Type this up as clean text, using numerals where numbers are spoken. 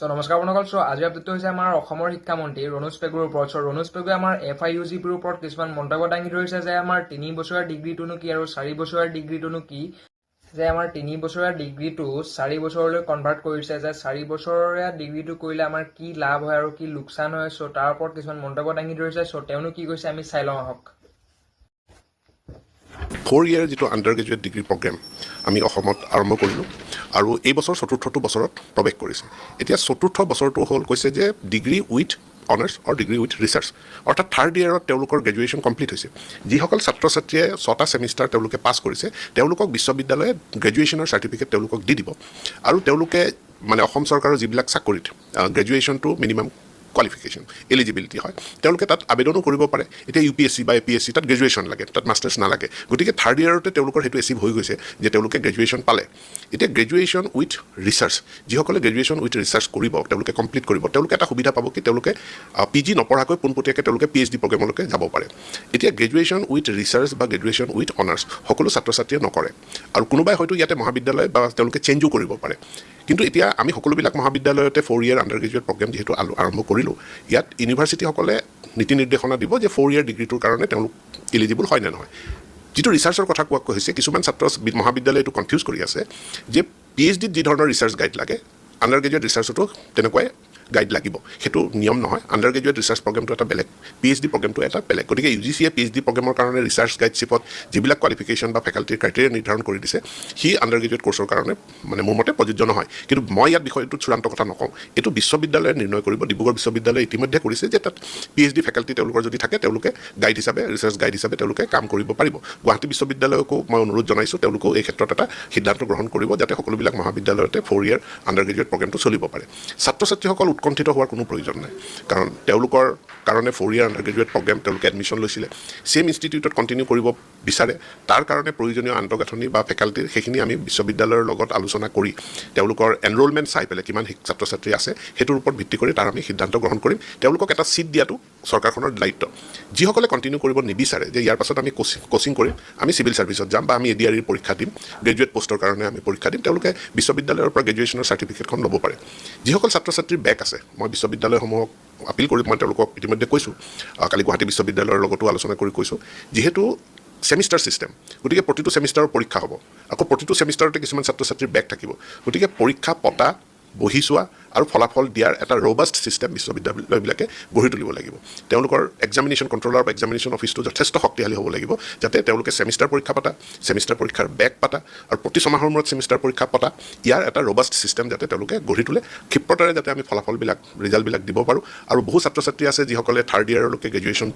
চ' নমস্কাৰ বন্ধুসকল। চ' আজিৰ আপডেটটো হৈছে আমাৰ অসমৰ শিক্ষামন্ত্ৰী ৰণোজ পেগুৰ ওপৰত। চ' ৰণোজ পেগুৱে আমাৰ এফআইইউজিপিৰ ওপৰত কিছুমান মন্তব্য দাঙি ধৰিছে যে আমাৰ 3 বছৰীয়া ডিগ্ৰীটোনো কি আৰু 4 বছৰীয়া ডিগ্ৰীটোনো কি, যে আমাৰ 3 বছৰীয়া ডিগ্ৰীটো 4 বছৰলৈ কনভাৰ্ট কৰিছে, যে 4 বছৰীয়া ডিগ্ৰীটো কৰিলে আমাৰ কি লাভ হয় আৰু কি লোকচান হয়। চ' তাৰ ওপৰত কিছুমান মন্তব্য দাঙি ধৰিছে। চ' তেওঁনো কি কৈছে, আমি চাই লওঁ আহক। 4 ইয়েৰ যিটো আণ্ডাৰ গ্ৰেজুৱেট ডিগ্ৰী প্ৰগ্ৰেম আমি অসমত আৰম্ভ কৰিলোঁ আৰু এই বছৰ চতুৰ্থটো বছৰত প্ৰৱেশ কৰিছে। এতিয়া চতুৰ্থ বছৰটো হ'ল কৈছে যে degree with honours or degree with research, অৰ্থাৎ থাৰ্ড ইয়েৰত তেওঁলোকৰ গ্ৰেজুৱেশ্যন কমপ্লিট হৈছে। যিসকল ছাত্ৰ ছাত্ৰীয়ে ছটা ছেমিষ্টাৰ তেওঁলোকে পাছ কৰিছে, তেওঁলোকক বিশ্ববিদ্যালয়ে গ্ৰেজুৱেশ্যনৰ চাৰ্টিফিকেট তেওঁলোকক দি দিব আৰু তেওঁলোকে মানে অসম চৰকাৰৰ যিবিলাক চাকৰিত গ্ৰেজুৱেশ্যনটো মিনিমাম কোৱালিফিকেশ্যন এলিজিবিলিটি হয়, তেওঁলোকে তাত আবেদনো কৰিব পাৰে। এতিয়া ইউপিএছচি বা এপিএছচি, তাত গ্ৰেজুৱেশ্যন লাগে, তাত মাষ্টাৰ্ছ নালাগে। গতিকে থাৰ্ড ইয়েৰতে তেওঁলোকৰ সেইটো এচিভ হৈ গৈছে যে তেওঁলোকে গ্ৰেজুৱেশ্যন পালে। এতিয়া গ্ৰেজুৱেশ্যন উইথ ৰিচাৰ্চ, যিসকলে গ্ৰেজুৱেশ্যন উইথ ৰিচাৰ্চ কৰিব, তেওঁলোকে কমপ্লিট কৰিব, তেওঁলোকে এটা সুবিধা পাব কি তেওঁলোকে পিজি নপঢ়াকৈ পোনপটীয়াকৈ তেওঁলোকে পিএইচডি প্ৰগ্ৰেমলৈকে যাব পাৰে। এতিয়া গ্ৰেজুৱেশ্যন উইথ ৰিচাৰ্চ বা গ্ৰেজুৱেশ্যন উইথ অনাৰ্ছ সকলো ছাত্ৰ ছাত্ৰীয়ে নকৰে আৰু কোনোবাই হয়তো ইয়াতে মহাবিদ্যালয় বা তেওঁলোকে চেঞ্জো কৰিব পাৰে। কিন্তু এতিয়া আমি সকলোবিলাক মহাবিদ্যালয়তে 4 ইয়েৰ আণ্ডাৰ গ্ৰেজুৱেট প্ৰগ্ৰেম যিহেতু আৰম্ভ কৰিলোঁ, ইয়াত ইউনিভাৰ্চিটিসকলে নীতি নিৰ্দেশনা দিব যে 4 ইয়েৰ ডিগ্ৰীটোৰ কাৰণে তেওঁলোক ইলিজিবল হয় নে নহয়। যিটো ৰিচাৰ্চৰ কথা কোৱা হৈছে, কিছুমান ছাত্ৰ মহাবিদ্যালয়ে এইটো কনফিউজ কৰি আছে যে পিএইচডিত যি ধৰণৰ ৰিচাৰ্চ গাইড লাগে, আণ্ডাৰ গ্ৰেজুৱেট ৰিচাৰ্চতো তেনেকুৱাই গাইড লাগিব। সেইটো নিয়ম নহয়। আণ্ডাৰ গ্ৰেজুৱেট ৰিচাৰ্চ প্ৰগ্ৰেমটো এটা বেলেগ, পিএইচডি প্ৰগ্ৰেমটো এটা বেলেগ। গতিকে ইউজিচিয়ে পিএইচডি প্ৰগ্ৰেমৰ কাৰণে ৰিচাৰ্চ গাইডশ্বিপত যিবিলাক কোৱালিফিকেশ্যন বা ফেকাল্টিৰ ক্ৰাইটেৰিয়া নিৰ্ধাৰণ কৰি দিছে, সি আণ্ডাৰ গ্ৰেজুৱেট কৰ্চৰ কাৰণে মানে মোৰ মতে প্ৰযোজ্য নহয়। কিন্তু মই ইয়াত বিষয়টোত চূড়ান্ত কথা নকওঁ। এইটো বিশ্ববিদ্যালয়ে নিৰ্ণয় কৰিব। ডিব্ৰুগড় বিশ্ববিদ্যালয়ে ইতিমধ্যে কৰিছে যে তাত পিএইচডি ফেকাল্টি তেওঁলোকৰ যদি থাকে, তেওঁলোকে গাইড হিচাপে, ৰিচাৰ্চ গাইড হিচাপে তেওঁলোকে কাম কৰিব পাৰিব। গুৱাহাটী বিশ্ববিদ্যালয়কো মই অনুৰোধ জনাইছোঁ, তেওঁলোকেও এই ক্ষেত্ৰত এটা সিদ্ধান্ত গ্ৰহণ কৰিব, যাতে সকলোবিলাক মহাবিদ্যালয়তে 4 ইয়েৰ আণ্ডাৰ গ্ৰেজুৱেট প্ৰগ্ৰেমটো চলিব পাৰে। ছাত্ৰ ছাত্ৰীসকল উৎকণ্ঠিত হোৱাৰ কোনো প্ৰয়োজন নাই, কাৰণ তেওঁলোকৰ কাৰণে 4 ইয়েৰ আণ্ডাৰ গ্ৰেজুৱেট প্ৰগ্ৰেম তেওঁলোকে এডমিশ্যন লৈছিলে, ছেইম ইনষ্টিটিউটত কণ্টিনিউ কৰিব বিচাৰে। তাৰ কাৰণে প্ৰয়োজনীয় আন্তঃগাঁথনি বা ফেকাল্টিৰ সেইখিনি আমি বিশ্ববিদ্যালয়ৰ লগত আলোচনা কৰি, তেওঁলোকৰ এনৰ'লমেণ্ট চাই পেলাই কিমান ছাত্ৰ ছাত্ৰী আছে, সেইটোৰ ওপৰত ভিত্তি কৰি তাৰ আমি সিদ্ধান্ত গ্ৰহণ কৰিম। তেওঁলোকক এটা ছিট দিয়াটো চৰকাৰখনৰ দায়িত্ব। যিসকলে কণ্টিনিউ কৰিব নিবিচাৰে যে ইয়াৰ পাছত আমি কোচিং কৰিম, আমি চিভিল ছাৰ্ভিচত যাম বা আমি এডিআৰইৰ পৰীক্ষা দিম, গ্ৰেজুৱেট পষ্টৰ কাৰণে আমি পৰীক্ষা দিম, তেওঁলোকে বিশ্ববিদ্যালয়ৰ পৰা গ্ৰেজুৱেশ্যনৰ চাৰ্টিফিকেটখন ল'ব পাৰে। যিসকল ছাত্ৰ ছাত্ৰীৰ বেক আছে, মই বিশ্ববিদ্যালয়সমূহক আপিল কৰি মই তেওঁলোকক ইতিমধ্যে কৈছোঁ, কালি গুৱাহাটী বিশ্ববিদ্যালয়ৰ লগতো আলোচনা কৰি কৈছোঁ, যিহেতু ছেমিষ্টাৰ ছিষ্টেম, গতিকে প্ৰতিটো ছেমিষ্টাৰৰ পৰীক্ষা হ'ব, আকৌ প্ৰতিটো ছেমিষ্টাৰতে কিছুমান ছাত্ৰ ছাত্ৰীৰ বেক থাকিব। গতিকে পৰীক্ষা পতা, বহি চোৱা আৰু ফলাফল দিয়াৰ এটা ৰবাষ্ট ছিষ্টেম বিশ্ববিদ্যালয়বিলাকে গঢ়ি তুলিব লাগিব। তেওঁলোকৰ এক্সামিনেশ্যন কণ্ট্ৰলাৰ বা এক্সামিনেশ্যন অফিচটো যথেষ্ট শক্তিশালী হ'ব লাগিব, যাতে তেওঁলোকে ছেমিষ্টাৰ পৰীক্ষা পতা, ছেমিষ্টাৰ পৰীক্ষাৰ বেক পাতা আৰু প্ৰতি ছমাহৰ মূৰত ছেমিষ্টাৰ পৰীক্ষা পতা, ইয়াৰ এটা ৰবাষ্ট ছিষ্টেম যাতে তেওঁলোকে গঢ়ি তোলে, ক্ষিপ্ৰতাৰে যাতে আমি ফলাফলবিলাক, ৰিজাল্টবিলাক দিব পাৰোঁ। আৰু বহু ছাত্ৰ ছাত্ৰী আছে যিসকলে থাৰ্ড ইয়েৰলৈকে গ্ৰেজুৱেশ্যন